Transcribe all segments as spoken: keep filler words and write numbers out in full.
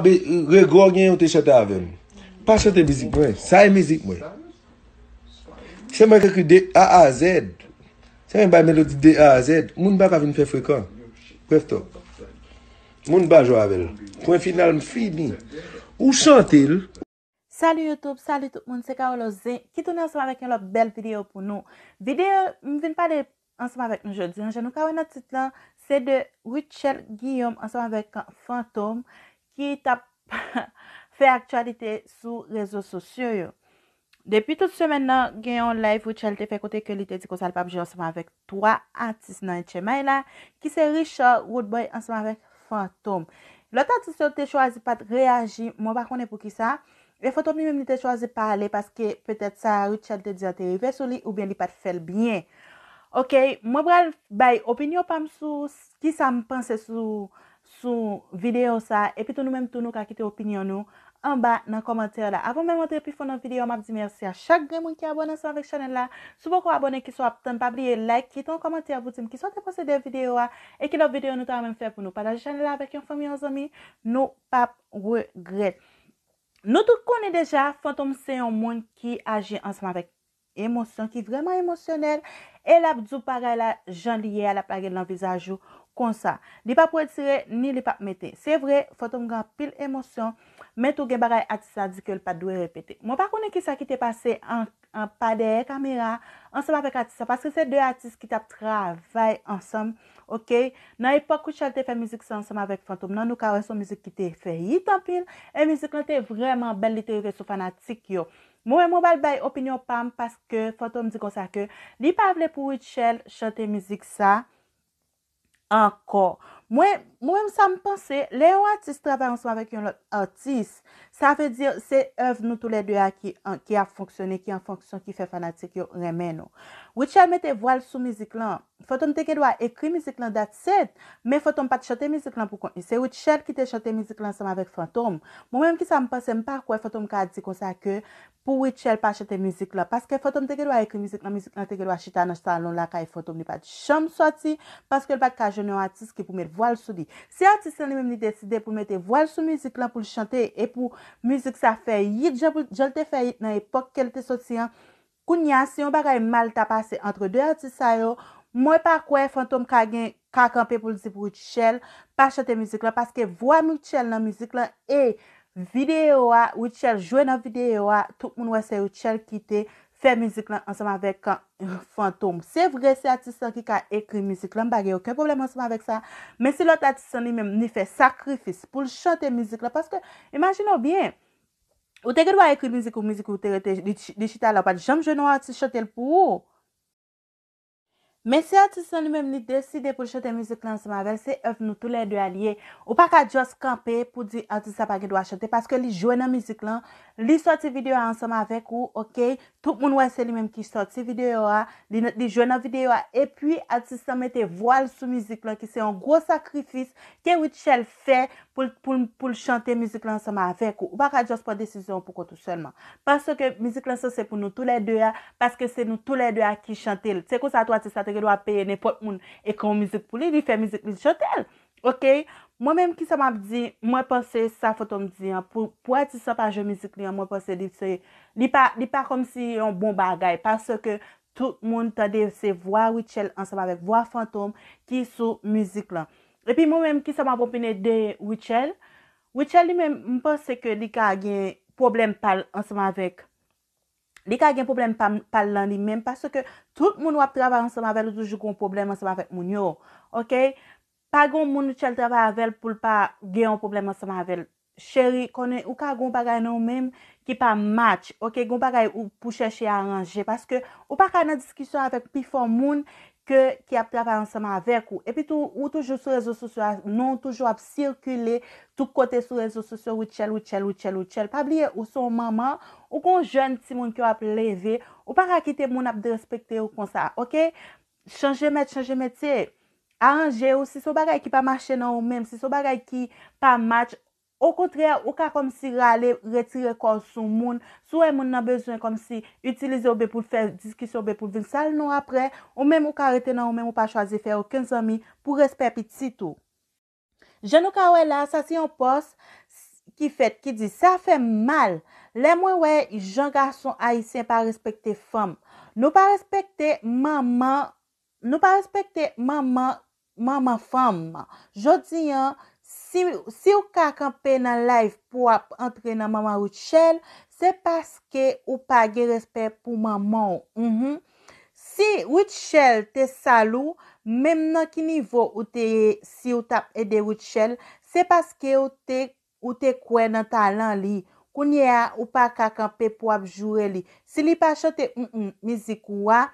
Re- Rego gen yon te chante avè m. Pa chante mizik mwen. Sa e mizik mwen. Se mwen ki ekri de A a Z. Se mwen bay melodi de A a Z. Moun pa ka vin fè frekan. Bref talk. Moun pa jwe avè l. Pwen final, m fini. Ou chante l. Salut YouTube, salut tout moun, se Carolo Zen ki tounen ansanm avèk yon lòt bèl videyo pou nou. Videyo m vin pale ansanm avèk nou jodi an, jan nou ka wè nan tit lan, se de Rutshelle Guillaume ansanm avèk Fantom ki t ap fè aktyalite sou rezo sosyo yo. Depi tout semèn nan, gen yon live Rutshelle te fè kote ke li te di konsa l p ap jwe ansanm avèk twa atis nan H M I la, ki se Richard, Roodboy ansanm avèk Fantom. Lòt atis yo te chwazi pa t reyaji, mwen pa konnen poukisa. E Fantom li menm li te chwazi pale paske petèt sa Rutshelle te di an te rive sou li oubyen li pa t fè l byen. Ok, mwen pral bay opinyon pa m sou s- kisa m panse sou sou videyo sa, epi tou nou menm tou nou ka kite opinyon nou anba nan kòmantè la. Avan menm antre pi fon nan videyo, m ap di mèsi a chak grenn moun ki abòne ansanm avèk chanèl la. Si w poko abòne, kisa w ap tann, pa bliye like, kite yon kòmantè pou di m kisa w te panse de videyo a, e ki lòt videyo nou ta renmen fè pou nou. Pataje chanèl la avèk yon fanmi, yon zanmi, nou p ap regrèt. Nou tout konnen deja, Fantom se yon moun ki aji ansanm avèk emosyon, ki vrèman emosyonèl, e l ap di w bagay la jan li ye a, l ap lage l nan vizaj ou konsa. Li p ap retire, ni li p ap mete. Se vre, Fantom gen anpil emosyon, men tou gen bagay atis la di ke l pa t dwe repete. Mwen pa konnen kisa ki te pase an, an pa dèyè kamera, ansanm avèk atis la, paske se de atis ki t ap travay ansanm, ok? Nan epòk Rutshelle te fè mizik sa ansanm avèk Fantom nan, nou ka wè se yon mizik ki te fè hit anpil, e mizik lan te vrèman bèl, li te rive sou fanatik yo. Mwen menm, mwen pral bay opinyon pa m paske Fantom di konsa ke li pa vle pou Rutshelle chante mizik sa ankò. Mwen, mwen menm sa m panse, lè yon atis travay ansanm avèk yon lòt atis, sa vle di se èv nou toulède a ki, an- ki ap fonksyone, ki an fonksyon, ki fè fanatik yo renmen nou. Rutshelle mete vwa l sou mizik lan. Fantom te gen dwa ekri mizik lan, that's it, men Fantom pa t chante mizik lan pou kont li. Se Rutshelle ki te chante mizik lan ansanm avèk Fantom. Mwen menm kisa m panse, m pa kwè Fantom ka di konsa ke pou Rutshelle pa chante mizik lan. Paske Fantom te gen dwa ekri mizik lan, mizik lan te gen dwa chita nan salon lakay Fantom, li pa t janm sòti, paske l pa t ka jwenn yon atis ki pou met vwa l sou li. Si atis lan li menm li deside pou l mete vwa l sou mizik lan pou l chante, e pou mizik sa fè hit jan pou- jan l te fè hit nan epòk ke l te soti an, kounye a, si yon bagay mal ta pase antre de atis sa yo, mwen pa kwè Fantom ka gen ka kanpe pou l di pou Rutshelle pa chante mizik lan, paske vwa Rutshelle nan mizik lan e videyo a, Rutshelle jwe nan videyo a, tout moun wè se Rutshelle ki te fè mizik lan ansanm avèk Fantom. Se vre, se atis lan ki ka ekri mizik lan, m pa gen okenn pwoblèm ansanm avèk sa, men si lòt atis lan li menm li fè sakrifis pou l chante mizik lan, paske imajine w byen, ou te gen dwa ekri mizik ou, mizik ou te rete, li, li chita la, ou pa t janm jwenn yon atis chante l pou ou. Men si atis lan li menm li deside pou l chante mizik lan ansanm avè l, se èv nou toulède a l ye. Ou pa ka just kanpe pou di atis sa pa gen dwa chante, paske li jwe nan mizik lan, li sòti videyo a ansanm avèk ou, ok? Tout moun wè se li menm ki sòti videyo a, li, li jwe nan videyo a, epi atis lan mete vwa l sou mizik lan, ki se yon gwo sakrifis ke Rutshelle fè pou l, pou l, pou l chante mizik lan ansanm avèk ou. Ou pa ka just pran desizyon pou kont ou sèlman. Paske mizik lan sanse pou nou toulède a, paske se nou toulède a ki chante l. Se konsa tou atis la te gen dwa peye nenpòt moun ekri yon mizik pou li, li fè mizik li chante l. Ok? Mwen menm kisa m ap di, mwen panse sa Fantom di an, pou, pou atis lan pa jwe mizik li an, mwen panse li se, li pa, li pa kòmsi yon bon bagay, paske tout moun tande se vwa Rutshelle ansanm avèk vwa Fantom ki sou mizik lan. Epi mwen menm kisa m ap opine de Rutshelle? Rutshelle li menm, m panse ke li ka gen pwoblèm pa l ansanm avèk, li ka gen pwoblèm pa, pa l lan li menm, paske tout moun w ap travay ansanm avè l, ou toujou gen yon pwoblèm ansanm avèk moun yo. Ok? Pa gen yon moun Rutshelle travay avè l pou l pa gen yon pwoblèm ansanm avè l. Cheri, konnen ou ka gen yon bagay nan ou menm ki pa match, ok? Gen yon bagay ou pou chèche aranje, paske ou pa ka nan diskisyon avèk pifò moun ke, ki ap travay ansanm avèk ou. Epi tou, ou toujou sou rezo sosyo a, non w toujou ap sikile tout kote sou rezo sosyo, Rutshelle, Rutshelle, Rutshelle, Rutshelle, Rutshelle. Pa bliye, ou se yon manman, ou gen yon jèn timoun ke w ap leve, ou pa ka kite moun ap derespekte ou konsa, ok? Chanje mèt, chanje metye. Aranje w, si se yon bagay ki pa mache nan ou menm, si se yon bagay ki pa match, okontrè, ou ka kòmsi rale, retire kò w sou moun. Si w wè moun nan bezwen kòmsi itilize w oubyen pou l fè diskisyon oubyen pou l vin sal non w aprè, ou menm ou ka rete nan ou menm, ou pa chwazi fè okenn zanmi pou respè pitit ou. Jan nou ka wè la, sa se yon pòs ki fèt ki di, sa fè m mal lè mwen wè jan gason ayisyen pa respekte fanm. Nou pa respekte manman, nou pa respekte manman, manman fanm. Jodi an, si, si w ka kanpe nan live pou w ap antre nan manman Rutshelle, se paske ou pa gen respè pou manman w. Mhm. Si Rutshelle te sal ou, menm nan ki nivo ou te ye, si w t ap ede Rutshelle, se paske ou te, ou te kwè nan talan li. Kounye a, ou pa ka kanpe pou w ap joure li. Si li pa chante, mm, mm, mizik ou a,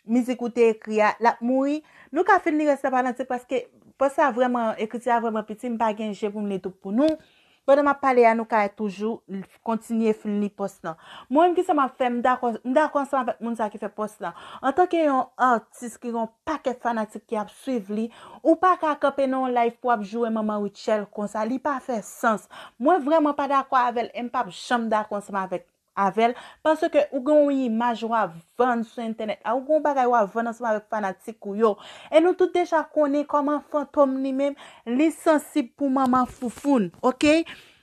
mizik ou te ekri a, l ap mouri. Nou ka fin li rès la pa nan tit paske pòs la vrèman, ekriti a vrèman piti, m pa gen je pou m li tout pou nou. Pandan m ap pale a, nou ka toujou l-, kontinye fin li pòs lan. Mwen menm, kisa m ap fè, m dakò, m dakò ansanm avèk moun sa ki fè pòs lan. Antanke yon atis ki gen yon pakèt fanatik ki ap swiv li, ou pa ka kanpe nan yon live pou ap joure manman Rutshelle konsa. Li pa fè sans. Mwen vrèman pa dakò avè l e m p ap janm dakò ansanm avèk, avè l, paske ou gen yon imaj w ap vann sou entènèt la, ou gen yon bagay w ap vann ansanm avèk fanatik ou yo. E nou tout deja konnen kòman Fantom li menm, li sansib pou manman Foufoun, oke?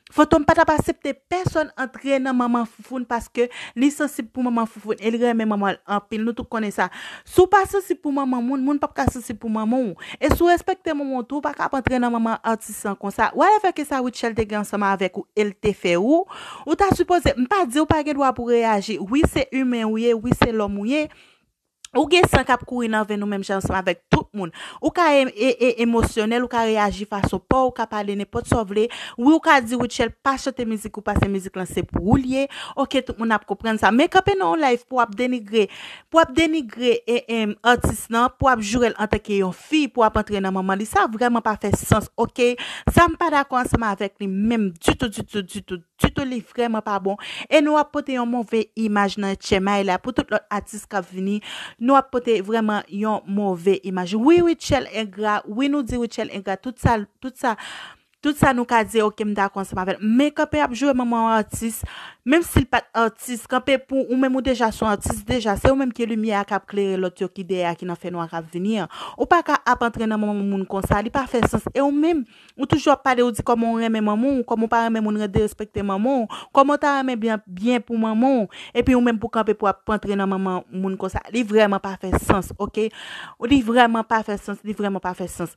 Fantom pa t ap aksepte pèsonn antre nan manman Foufoun paske li sansib pou manman Foufoun e li renmen manman l anpil. Nou tout konnen sa. Si w pa sansib pou manman moun, moun p ap ka sansib pou manman w. E si w respekte manman w tou, ou pa ka ap antre nan manman atis lan konsa. Whatever ke sa Rutshelle te gen ansanm avèk ou e l te fè ou, ou ta sipoze, m pa di w pa gen dwa pou w reyaji. Wi, se imen ou ye, wi, se lòm ou ye. Ou gen san k ap kouri nan venn ou menm jan ansanm avèk tout moun. Ou ka e, e, e, emosyonèl, ou ka reyaji fason pa w, ou ka pale nenpòt sa w vle. Wi, ou ka di Rutshelle pa chante mizik ou paske mizik lan se pou ou l ye. Oke, tout moun ap konprann sa. Men kanpe nan yon live pou w ap denigre, pou w ap denigre, e, e, atis lan, pou w ap joure l antanke yon fi, pou w ap antre nan manman li, sa vrèman pa fè sans, oke? Sa m pa dakò ansanm avèk li menm ditou, ditou, ditou. Ditou, li vrèman pa bon. E nou ap pote yon move imaj nan tchèmay la. Pou tout lòt atis k ap vini, nou ap pote vrèman yon move imaj. Wi, Rutshelle engra. Wi, nou di Rutshelle engra. Tout sa, tout sa, tout sa nou ka di, oke, m dakò ansanm avè l. Men kanpe ap joure manman yon atis, menm si l pa t atis, kanpe pou ou menm ou deja se yon atis deja. Se ou menm ki limyè a k ap klere lòt yo ki dèyè a, ki nan fènwa k ap vini an. Ou pa ka ap antre nan manman moun konsa. Li pa fè sans. E ou menm, ou toujou ap pale, ou di kòman ou renmen manman w, kòman ou pa renmen moun derespekte manman w, kòman ou ta renmen byen, byen pou manman w, epi ou menm pou kanpe pou ap antre nan manman moun konsa. Li vrèman pa fè sans, oke? Li vrèman pa fè sans, li vrèman pa fè sans.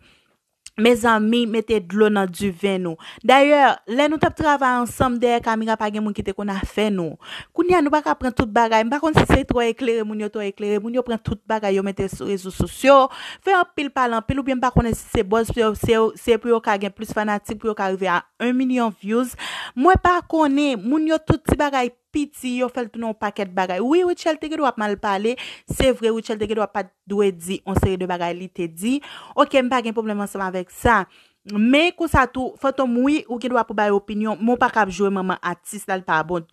Mezanmi, mete dlo nan diven nou. Dayè, lè nou t ap travay ansanm dèyè kamera, pa gen moun ki te konn afè nou. Kounye a, nou pa ka pran tout bagay. M pa konn si se twò eklere, moun yo twò eklere. Moun yo pran tout bagay, yo mete sou rezo sosyo. Fè anpil pale anpil, oubyen m pa konnen si se buzz, se, se, se pou yo ka gen plis fanatik, pou yo ka rive a yon milyon views. Mwen pa konnen, moun yo tout ti bagay piti, yo fè l tounen yon pakèt bagay. Wi, Rutshelle te gen dwa ap mal pale. Se vre, Rutshelle te gen dwa pa t dwe di yon seri de bagay li te di. Oke, m pa gen pwoblèm ansanm avèk sa. Men konsa tou, Fantom, wi, ou gen dwa pou bay opinyon, men w pa ka ap joure manman atis la, l pa bon.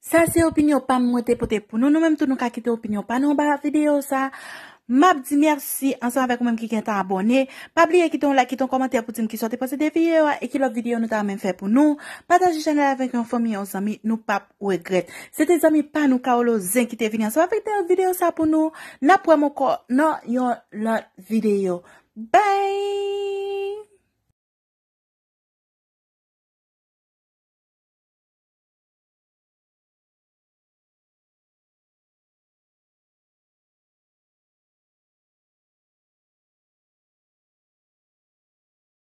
Sa se opinyon pa m mwen te pote pou nou. Nou menm tou nou ka kite opinyon pa nou anba videyo sa. M ap di mèsi ansanm avèk ou menm ki gentan abòne. Pa bliye kite yon like, kite yon kòmantè pou di m kisa w te panse de videyo a e ki lòt videyo nou ta renmen fè pou nou. Pataje chanèl avèk yon fanmi, yon zanmi, nou p ap regrèt. Se te zanmi pa nou Kaolo Zen ki te vini ansanm avèk videyo sa pou nou. N ap wè m ankò nan yon lòt videyo. Bye!